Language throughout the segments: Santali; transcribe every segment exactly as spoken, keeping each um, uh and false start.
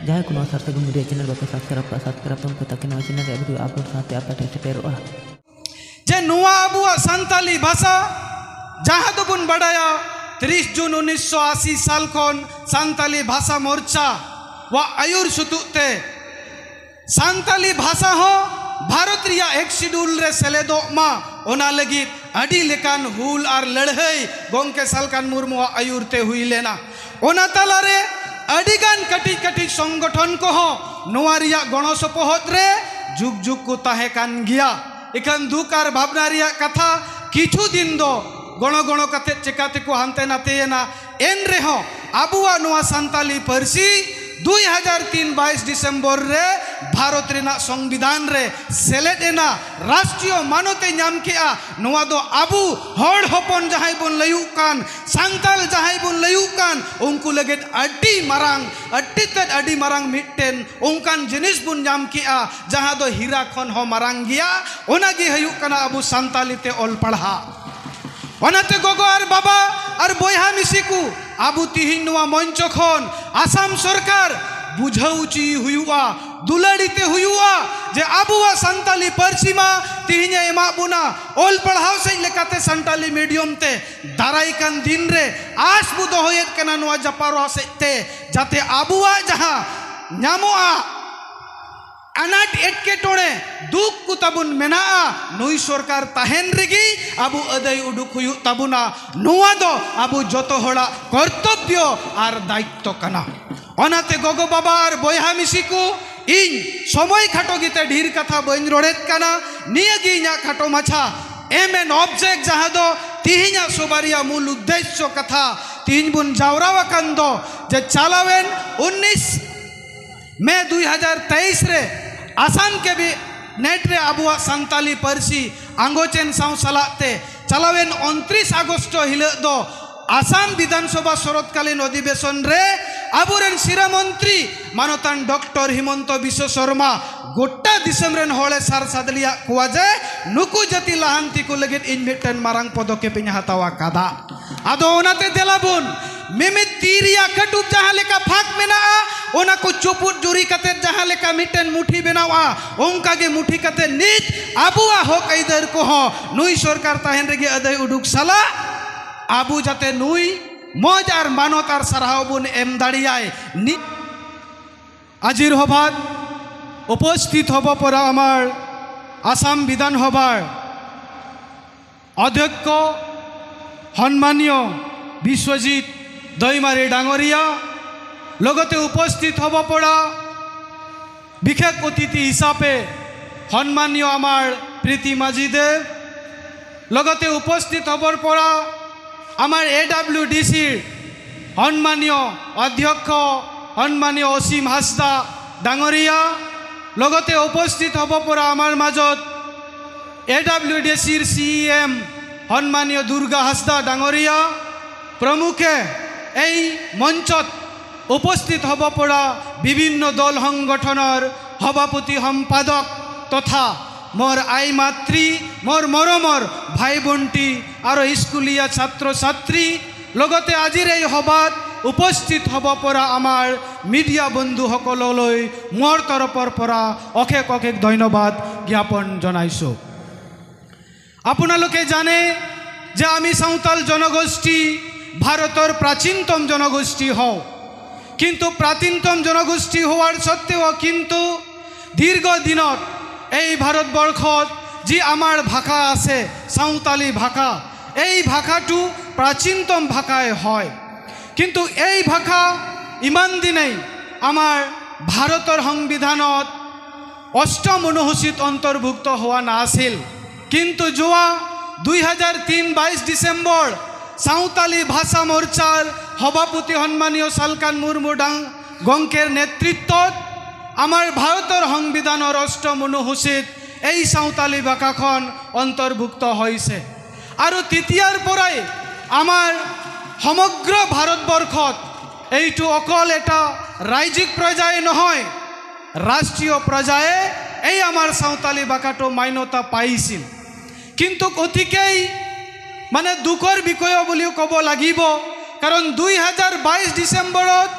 ᱡᱟᱦᱟᱸᱭ ᱠᱚ ᱱᱚᱣᱟ ᱥᱟᱨ ᱥᱟᱹᱜᱩᱱ ᱢᱤᱰᱤᱭᱟ ᱪᱮᱱᱮᱞ ᱵᱟᱯᱮ ᱥᱟᱵᱥᱠᱨᱟᱭᱤᱵ ᱠᱟᱜᱼᱟ, ᱥᱟᱵᱥᱠᱨᱟᱭᱤᱵ ᱛᱟᱵᱚᱱ ᱯᱮ, ᱛᱟᱠᱤ ᱱᱚᱣᱟ ᱪᱮᱱᱮᱞ ᱨᱮᱭᱟᱜ ᱵᱷᱤᱰᱤᱭᱳ ᱟᱯᱞᱳᱰ ᱥᱟᱶᱛᱮ ᱟᱯᱮ ᱴᱷᱮᱱ ᱥᱮᱴᱮᱨᱚᱜᱼᱟ᱾ ᱡᱮ ᱱᱚᱣᱟ ᱟᱵᱚᱣᱟᱜ ᱥᱟᱱᱛᱟᱞᱤ ᱵᱷᱟᱥᱟ, ᱡᱟᱦᱟᱸ ᱫᱚᱵᱚᱱ ᱵᱟᱰᱟᱭᱟ, ᱛᱤᱨᱤᱥ ᱡᱩᱱ ᱩᱱᱤᱥᱥᱚ ᱟᱥᱤ ᱥᱟᱞ ᱠᱷᱚᱱ ᱥᱟᱱᱛᱟᱞᱤ ᱵᱷᱟᱥᱟ ᱢᱳᱨᱪᱟ ᱣᱟᱜ ᱟᱹᱭᱩᱨ ᱥᱩᱛᱩᱜ ᱛᱮ ᱥᱟᱱᱛᱟᱞᱤ ᱵᱷᱟᱥᱟ ᱦᱚᱸ ᱵᱷᱟᱨᱚᱛ ᱨᱮᱭᱟᱜ ᱮᱠ ᱥᱤᱰᱩᱞ ᱨᱮ ᱥᱮᱞᱮᱫᱚᱜ ᱢᱟ, ᱚᱱᱟ ᱞᱟᱹᱜᱤᱫ ᱟᱹᱰᱤ ᱞᱮᱠᱟᱱ ᱦᱩᱞ ᱟᱨ ᱞᱟᱹᱲᱦᱟᱹᱭ ᱜᱚᱢᱠᱮ ᱥᱟᱞᱠᱷᱟᱱ ᱢᱩᱨᱢᱩᱣᱟᱜ ᱟᱹᱭᱩᱨ ᱛᱮ ᱦᱩᱭ ᱞᱮᱱᱟ᱾ ᱚᱱᱟ ᱛᱟᱞᱟᱨᱮ ᱟᱹᱰᱤᱜᱟᱱ ᱠᱟᱹᱴᱤᱡ ᱠᱟᱹᱴᱤᱡ ᱥᱚᱝᱜᱚᱴᱷᱚᱱ ᱠᱚᱦᱚᱸ ᱱᱚᱣᱟ ᱨᱮᱭᱟᱜ ᱜᱚᱲᱚ ᱥᱚᱯᱚᱦᱚᱫ ᱨᱮ ᱡᱩᱜᱽ ᱡᱩᱜᱽ ᱠᱚ ᱛᱟᱦᱮᱸ ᱠᱟᱱ ᱜᱮᱭᱟ᱾ ᱤᱠᱷᱟᱹᱱ ᱫᱩᱠ ᱟᱨ ᱵᱷᱟᱵᱽᱱᱟ ᱨᱮᱭᱟᱜ ᱠᱟᱛᱷᱟ, ᱠᱤᱪᱷᱩ ᱫᱤᱱ ᱫᱚ ᱜᱚᱲᱚ ᱜᱚᱲᱚ ᱠᱟᱛᱮ ᱪᱮᱠᱟ ᱛᱮᱠᱚ ᱦᱟᱱᱛᱮ ᱱᱟᱛᱮᱭᱮᱱᱟ᱾ ᱮᱱ ᱨᱮᱦᱚᱸ ᱟᱵᱚᱣᱟᱜ ᱱᱚᱣᱟ ᱥᱟᱱᱛᱟᱞᱤ ᱯᱟᱹᱨᱥᱤ ᱫᱩᱭ ᱦᱟᱡᱟᱨ ᱛᱤᱱ ᱵᱟᱭᱤᱥ ᱰᱤᱥᱮᱢᱵᱚᱨ ᱨᱮ ᱵᱷᱟᱨᱚᱛ ᱨᱮᱱᱟᱜ ᱥᱚᱝᱵᱤᱫᱷᱟᱱ ᱨᱮ ᱥᱮᱞᱮᱫ ᱮᱱᱟ, ᱨᱟᱥᱴᱨᱤᱭᱚ ᱢᱟᱱᱚᱛ ᱮ ᱧᱟᱢ ᱠᱮᱜᱼᱟ᱾ ᱱᱚᱣᱟ ᱫᱚ ᱟᱵᱚ ᱦᱚᱲ ᱦᱚᱯᱚᱱ ᱡᱟᱦᱟᱸᱭ ᱵᱚᱱ ᱞᱟᱹᱭᱩᱜ ᱠᱟᱱ, ᱥᱟᱱᱛᱟᱞ ᱡᱟᱦᱟᱸᱭ ᱵᱚᱱ ᱞᱟᱹᱭᱩᱜ ᱠᱟᱱ, ᱩᱱᱠᱩ ᱞᱟᱹᱜᱤᱫ ᱟᱹᱰᱤ ᱢᱟᱨᱟᱝ, ᱟᱹᱰᱤ ᱛᱮᱫ ᱟᱹᱰᱤ ᱢᱟᱨᱟᱝ ᱢᱤᱫᱴᱮᱱ ᱚᱱᱠᱟᱱ ᱡᱤᱱᱤᱥ ᱵᱚᱱ ᱧᱟᱢ ᱠᱮᱜᱼᱟ, ᱡᱟᱦᱟᱸ ᱫᱚ ᱦᱤᱨᱟ ᱠᱷᱚᱱ ᱦᱚᱸ ᱢᱟᱨᱟᱝ ᱜᱮᱭᱟ᱾ ᱚᱱᱟ ᱜᱮ ᱦᱩᱭᱩᱜ ᱠᱟᱱᱟ ᱟᱵᱚ ᱥᱟᱱᱛᱟᱞᱤ ᱛᱮ ᱚᱞ ᱯᱟᱲᱦᱟᱜ᱾ ᱚᱱᱟᱛᱮ ᱜᱚᱜᱚ ᱟᱨ ᱵᱟᱵᱟ ᱟᱨ ᱵᱚᱭᱦᱟ ᱢᱤᱥᱤ ᱠᱚ, ᱟᱵᱚ ᱛᱤᱦᱤᱧ ᱱᱚᱣᱟ ᱢᱚᱧᱪᱚ ᱠᱷᱚᱱ ᱟᱥᱟᱢ ᱥᱚᱨᱠᱟᱨ ᱵᱩᱡᱷᱟᱹᱣ ᱦᱚᱪᱚᱭᱮ ᱦᱩᱭᱩᱜᱼᱟ, ᱫᱩᱞᱟᱹᱲᱤ ᱛᱮ ᱦᱩᱭᱩᱜᱼᱟ, ᱡᱮ ᱟᱵᱚᱣᱟᱜ ᱥᱟᱱᱛᱟᱞᱤ ᱯᱟᱹᱨᱥᱤ ᱢᱟ ᱛᱤᱦᱤᱧ ᱮ ᱮᱢᱟᱜ ᱵᱚᱱᱟ ᱚᱞ ᱯᱟᱲᱦᱟᱣ ᱥᱮᱫ ᱞᱮᱠᱟᱛᱮ ᱥᱟᱱᱛᱟᱞᱤ ᱢᱤᱰᱤᱭᱟᱢ ᱛᱮ᱾ ᱫᱟᱨᱟᱭ ᱠᱟᱱ ᱫᱤᱱ ᱨᱮ ᱟᱸᱥ ᱵᱚ ᱫᱚᱦᱚᱭᱮᱫ ᱠᱟᱱᱟ ᱱᱚᱣᱟ ᱡᱟᱯᱟᱨᱚᱣᱟ ᱥᱮᱫ ᱛᱮ, ᱡᱟᱛᱮ ᱟᱵᱚᱣᱟᱜ ᱡᱟᱦᱟᱸ ᱧᱟᱢᱚᱜᱼᱟ, ᱟᱱᱟᱴ ᱮᱴᱠᱮᱴᱚᱬᱮ ᱫᱩᱠ ᱠᱚ ᱛᱟᱵᱚᱱ ᱢᱮᱱᱟᱜᱼᱟ, ᱱᱩᱭ ᱥᱚᱨᱠᱟᱨ ᱛᱟᱦᱮᱱ ᱨᱮᱜᱮ ᱟᱵᱚ ᱟᱹᱫᱟᱹᱭ ᱩᱰᱩᱠ ᱦᱩᱭᱩᱜ ᱛᱟᱵᱚᱱᱟ᱾ ᱱᱚᱣᱟ ᱫᱚ ᱟᱵᱚ ᱡᱚᱛᱚ ᱦᱚᱲᱟᱜ ᱠᱚᱨᱛᱚᱵᱵᱚ ᱟᱨ ᱫᱟᱭᱤᱛᱛᱚ ᱠᱟᱱᱟ᱾ ᱚᱱᱟᱛᱮ ᱜᱚᱜᱚ ᱵᱟᱵᱟ ᱟᱨ ᱵᱚᱭᱦᱟ ᱢᱤᱥᱤ ᱠᱚ, ᱤᱧ ᱥᱚᱢᱚᱭ ᱠᱷᱟᱴᱚ ᱜᱮᱛᱮ ᱰᱷᱮᱨ ᱠᱟᱛᱷᱟ ᱵᱟᱹᱧ ᱨᱚᱲᱮᱫ ᱠᱟᱱᱟ᱾ ᱱᱤᱭᱟᱹ ᱜᱮ ᱤᱧᱟᱹᱜ ᱠᱷᱟᱴᱚ ᱢᱟᱪᱷᱟ ᱮᱢ ᱮᱱ ᱚᱵᱡᱮᱠᱴ, ᱡᱟᱦᱟᱸ ᱫᱚ ᱛᱤᱦᱤᱧᱟᱜ ᱥᱚᱵᱷᱟ ᱨᱮᱭᱟᱜ ᱢᱩᱞ ᱩᱫᱽᱫᱮᱥᱥᱚ ᱠᱟᱛᱷᱟ᱾ ᱛᱤᱦᱤᱧ ᱵᱚᱱ ᱡᱟᱣᱨᱟ ᱟᱠᱟᱱ ᱫᱚ ᱡᱮ ᱪᱟᱞᱟᱣᱮᱱ ᱩᱱᱤᱥ ᱢᱮ ᱫᱩᱭ ᱦᱟᱡᱟᱨ ᱛᱮᱭᱤᱥ ᱨᱮ ᱟᱥᱟᱢ ᱠᱮᱵᱤᱱᱮᱴ ᱨᱮ ᱟᱵᱚᱣᱟᱜ ᱥᱟᱱᱛᱟᱞᱤ ᱯᱟᱹᱨᱥᱤ ᱟᱸᱜᱚᱪᱮᱱ ᱥᱟᱶ ᱥᱟᱞᱟᱜ ᱛᱮ ᱪᱟᱞᱟᱣᱮᱱ ᱩᱱᱛᱨᱤᱥ ᱟᱜᱚᱥᱴ ᱦᱤᱞᱳᱜ ᱫᱚ ᱟᱥᱟᱢ ᱵᱤᱫᱷᱟᱱ ᱥᱚᱵᱷᱟ ᱥᱚᱨᱚᱛᱠᱟᱞᱤᱱ ᱚᱫᱷᱤᱵᱮᱥᱚᱱ ᱨᱮ ᱟᱵᱚᱨᱮᱱ ᱥᱤᱨᱟᱹ ᱢᱚᱱᱛᱨᱤ ᱢᱟᱱᱚᱛᱟᱱ ᱰᱚᱠᱴᱚᱨ ᱦᱤᱢᱚᱱᱛᱚ ᱵᱤᱥᱥᱚ ᱥᱚᱨᱢᱟ ᱜᱚᱴᱟ ᱫᱤᱥᱚᱢ ᱨᱮᱱ ᱦᱚᱲᱮ ᱥᱟᱨ ᱥᱟᱫᱽᱞᱤᱭᱟᱜ ᱠᱚᱣᱟ ᱡᱮ ᱱᱩᱠᱩ ᱡᱟᱹᱛᱤ ᱞᱟᱦᱟᱱᱛᱤ ᱠᱚ ᱞᱟᱹᱜᱤᱫ ᱤᱧ ᱢᱤᱫᱴᱮᱱ ᱢᱟᱨᱟᱝ ᱯᱚᱫᱚᱠᱷᱮᱯ ᱤᱧ ᱦᱟᱛᱟᱣ ᱟᱠᱟᱫᱟ᱾ ᱟᱫᱚ ᱚᱱᱟᱛᱮ ᱫᱮᱞᱟ ᱵᱚᱱ ᱢᱤᱢᱤᱫ ᱛᱤ ᱨᱮᱭᱟᱜ ᱠᱟᱹᱴᱩᱵ ᱡᱟᱦᱟᱸ ᱞᱮᱠᱟ ᱯᱷᱟᱸᱠ ᱢᱮᱱᱟᱜᱼᱟ, ᱚᱱᱟ ᱠᱚ ᱪᱩᱯᱩᱫ ᱡᱩᱨᱤ ᱠᱟᱛᱮ ᱡᱟᱦᱟᱸ ᱞᱮᱠᱟ ᱢᱤᱫᱴᱮᱱ ᱢᱩᱴᱷᱤ ᱵᱮᱱᱟᱣᱼᱟ, ᱚᱱᱠᱟ ᱜᱮ ᱢᱩᱴᱷᱤ ᱠᱟᱛᱮ ᱱᱤᱛ ᱟᱵᱚᱣᱟᱜ ᱦᱚᱠ ᱟᱹᱭᱫᱟᱹᱨ ᱠᱚᱦᱚᱸ ᱱᱩᱭ ᱥᱚᱨᱠᱟᱨ ᱛᱟᱦᱮᱱ ᱨᱮᱜᱮ ᱟᱹᱫᱟᱹᱭ ᱩᱰᱩᱠ ᱥᱟᱞᱟᱜ ᱟᱵᱚ ᱡᱟᱛᱮ ᱱᱩᱭ ᱢᱚᱡᱽ ᱟᱨ ᱢᱟᱱᱚᱛ ᱟᱨ ᱥᱟᱨᱦᱟᱣ ᱵᱚᱱ ᱮᱢ ᱫᱟᱲᱮᱭᱟᱭ᱾ ᱱᱤ-, আজিৰ সভাত উপস্থিত হ'ব পৰা আমাৰ আছাম বিধানসভাৰ অধ্যক্ষ সন্মানীয় বিশ্বজিৎ দৈমাৰী ডাঙৰীয়া, লগতে উপস্থিত হ'ব পৰা বিশেষ অতিথি হিচাপে সন্মানীয় আমাৰ প্ৰীতি মাঝীদেৱ, লগতে উপস্থিত হ'বৰ পৰা আমাৰ এ ডাব্লিউ ডি চিৰ সন্মানীয় অধ্যক্ষ সন্মানীয় অসীম হাঁসদা ডাঙৰীয়া, লগতে উপস্থিত হ'ব পৰা আমাৰ মাজত এ ডাব্লিউ ডি চিৰ চি ই এম সন্মানীয় দুৰ্গা হাঁসদা ডাঙৰীয়া প্ৰমুখে এই মঞ্চত উপস্থিত হ'ব পৰা বিভিন্ন দল সংগঠনৰ সভাপতি সম্পাদক তথা মোৰ আই মাতৃ, মোৰ মৰমৰ ভাই ভণ্টি আৰু স্কুলীয়া ছাত্ৰ ছাত্ৰী, লগতে আজিৰ এই সভাত উপস্থিত হ'ব পৰা আমাৰ মিডিয়া বন্ধুসকললৈ মোৰ তৰফৰ পৰা অশেষ অশেষ ধন্যবাদ জ্ঞাপন জনাইছোঁ। আপোনালোকে জানে যে আমি চাওতাল জনগোষ্ঠী ভাৰতৰ প্ৰাচীনতম জনগোষ্ঠী হওঁ, কিন্তু প্ৰাচীনতম জনগোষ্ঠী হোৱাৰ স্বত্বেও কিন্তু দীৰ্ঘ দিনত এই ভাৰতবৰ্ষত যি আমাৰ ভাষা আছে, চাওতালী ভাষা, এই ভাষাটো প্ৰাচীনতম ভাষাই হয়। কিন্তু এই ভাষা ইমান দিনেই আমাৰ ভাৰতৰ সংবিধানত অষ্টম অনুসূচীত অন্তৰ্ভুক্ত হোৱা নাছিল। কিন্তু যোৱা দুই হাজাৰ তিনি বাইছ ডিচেম্বৰ চাওতালী ভাষা মৰ্চাৰ সভাপতি সন্মানীয় চালকান মুৰ্মু ডাং-, গংকেৰ নেতৃত্বত আমাৰ ভাৰতৰ সংবিধানৰ অষ্টম অনুসূচীত এই চাওতালী ভাষাখন অন্তৰ্ভুক্ত হৈছে। আৰু তেতিয়াৰ পৰাই আমাৰ সমগ্ৰ ভাৰতবৰ্ষত এইটো অকল এটা ৰাজ্যিক পৰ্যায়ে নহয়, ৰাষ্ট্ৰীয় পৰ্যায়ে এই আমাৰ চাওতালী ভাষাটো মান্যতা পাইছিল। কিন্তু অতিকেই মানে দুখৰ বিষয় বুলিও ক'ব লাগিব, কাৰণ দুই হাজাৰ বাইছ ডিচেম্বৰত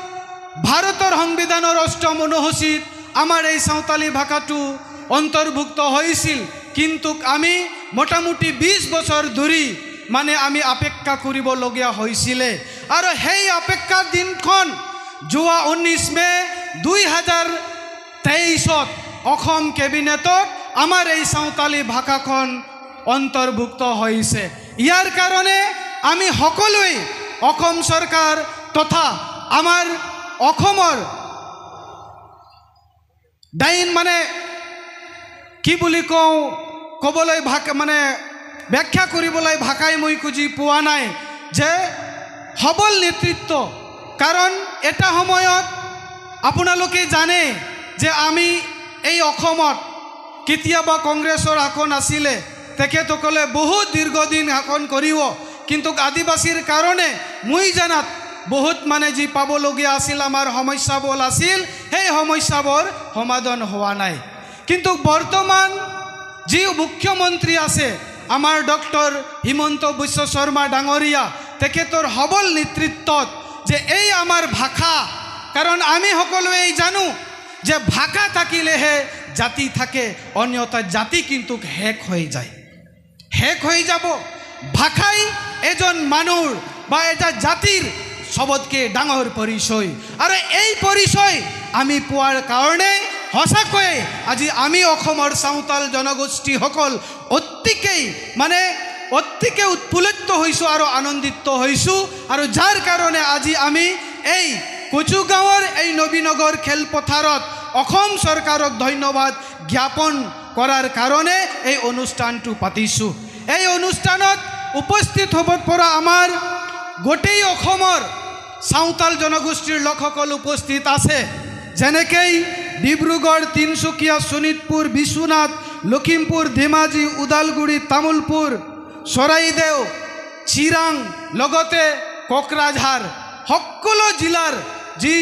ভাৰতৰ সংবিধানৰ অষ্টম অনুসূচীত আমাৰ এই চাওতালী ভাষাটো অন্তৰ্ভুক্ত হৈছিল, কিন্তু আমি মোটামুটি বিছ বছৰ ধৰি মানে আমি অপেক্ষা কৰিবলগীয়া হৈছিলে। আৰু সেই অপেক্ষাৰ দিনখন যোৱা ঊনৈছ মে দুই হাজাৰ তেইছত অসম কেবিনেটত আমাৰ এই চাওতালী ভাষাখন অন্তৰ্ভুক্ত হৈছে। ইয়াৰ কাৰণে আমি সকলোৱে অসম চৰকাৰ তথা আমাৰ অসমৰ ডাইন মানে কি বুলি কওঁ, ক'বলৈ ভাষা মানে ব্যাখ্যা কৰিবলৈ ভাষাই মই খুজি পোৱা নাই যে সবল নেতৃত্ব। কাৰণ এটা সময়ত আপোনালোকে জানে যে আমি এই অসমত কেতিয়াবা কংগ্ৰেছৰ শাসন আছিলে, তেখেতসকলে বহুত দীৰ্ঘদিন শাসন কৰিব, কিন্তু আদিবাসীৰ কাৰণে মই জানাত বহুত মানে যি পাবলগীয়া আছিল, আমাৰ সমস্যাবোৰ আছিল, সেই সমস্যাবোৰ সমাধান হোৱা নাই। কিন্তু বৰ্তমান যি মুখ্যমন্ত্ৰী আছে আমাৰ ডক্টৰ হিমন্ত বিশ্ব শৰ্মা ডাঙৰীয়া, তেখেতৰ সবল নেতৃত্বত যে এই আমাৰ ভাষা, কাৰণ আমি সকলোৱে জানো যে ভাষা থাকিলেহে জাতি থাকে, অন্যথা জাতি কিন্তু শেষ হৈ যায়, শেষ হৈ যাব। ভাষাই এজন মানুহৰ বা এটা জাতিৰ চবতকে ডাঙৰ পৰিচয়। আৰু এই পৰিচয় আমি পোৱাৰ কাৰণে সঁচাকৈয়ে আজি আমি অসমৰ চাওতাল জনগোষ্ঠীসকল অতিকেই মানে অতিকে উৎফুল্লিত হৈছোঁ আৰু আনন্দিত হৈছোঁ। আৰু যাৰ কাৰণে আজি আমি এই কচুগাঁৱৰ এই নবীনগৰ খেলপথাৰত অসম চৰকাৰক ধন্যবাদ জ্ঞাপন কৰাৰ কাৰণে এই অনুষ্ঠানটো পাতিছোঁ। এই অনুষ্ঠানত উপস্থিত হ'ব পৰা আমাৰ গোটেই অসমৰ চাওতাল জনগোষ্ঠীৰ লোকসকল উপস্থিত আছে, যেনেকেই ডিব্ৰুগড়, তিনিচুকীয়া, শোণিতপুৰ, বিশ্বনাথ, লখিমপুৰ, ধেমাজি, ওদালগুৰি, তামুলপুৰ, চৰাইদেউ, চিৰাং, লগতে কোকৰাঝাৰ, সকলো জিলাৰ যি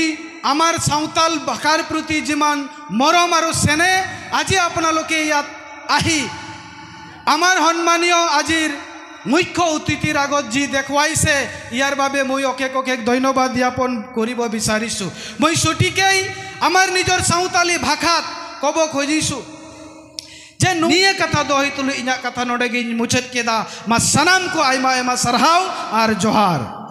আমাৰ চাওতাল ভাষাৰ প্ৰতি যিমান মৰম আৰু চেনেহ, আজি আপোনালোকে ইয়াত আহি আমাৰ সন্মানীয় আজিৰ মুখ্য অতিথিৰ আগত যি দেখুৱাইছে, ইয়াৰ বাবে মই অশেষ অশেষ ধন্যবাদ জ্ঞাপন কৰিব বিচাৰিছো। মই ছুটিকেই আমাৰ নিজৰ চাওতালী ভাষাত ক'ব খুজিছো যে ᱱᱤᱭᱟᱹ ᱠᱟᱛᱷᱟ ᱫᱚᱦᱚᱭ ᱛᱩᱞᱩᱡ ᱤᱧᱟᱹᱜ ᱠᱟᱛᱷᱟ ᱱᱚᱰᱮ ᱜᱤᱧ ᱢᱩᱪᱟᱹᱫ ᱠᱮᱫᱟ᱾ ᱢᱟ ᱥᱟᱱᱟᱢ ᱠᱚ ᱟᱭᱢᱟ ᱟᱭᱢᱟ ᱥᱟᱨᱦᱟᱣ ᱟᱨ ᱡᱚᱦᱟᱨ᱾